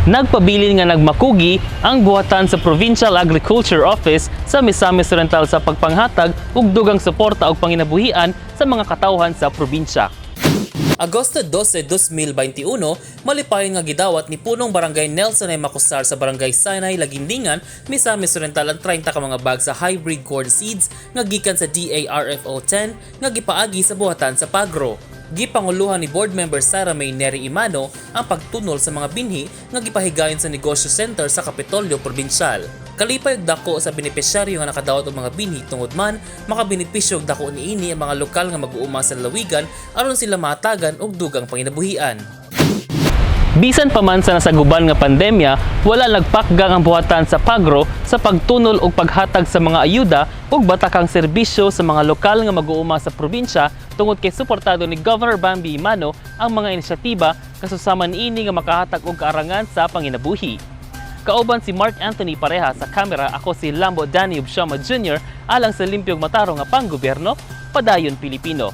Nagpabilin nga nagmakugi ang buhatan sa Provincial Agriculture Office sa Misamis Oriental sa pagpanghatag ug dugang suporta og panginabuhian sa mga katawhan sa probinsya. Agosto 12, 2021, malipayon nga gidawat ni Punong Barangay Nelson A. Macusar sa Barangay Sinai, Laguindingan, Misamis Oriental ang 30 ka mga bag sa hybrid corn seeds nga gikan sa DARFO 10 nga gipaagi sa buhatan sa Pagro. Gipanguluhan ni board member Sarah May Neri Imano ang pagtunol sa mga binhi nga gipahigayon sa negosyo center sa Kapitolyo Probinsyal. Kalipay ug dako sa benepisyaryo nga nakadawat og mga binhi tungod man makabenepisyo og dako niini ang mga lokal nga mag-uuma sa lalawigan aron sila mahatagan og dugang panginabuhian. Bisan pa man sa nasaguban nga pandemya, wala nagpakgang ang buhatan sa Pagro sa pagtunol og paghatag sa mga ayuda ug batakang serbisyo sa mga lokal nga mag-uuma sa probinsya tungod kay suportado ni Governor Bambi Emano ang mga inisyatiba kasusama niini nga makahatag og kaarangan sa panginabuhi. Kauban si Mark Anthony Pareha sa kamera, ako si Lambo Danny Obsioma Jr. alang sa limpyong matarong nga panggobyerno, Padayon Pilipino.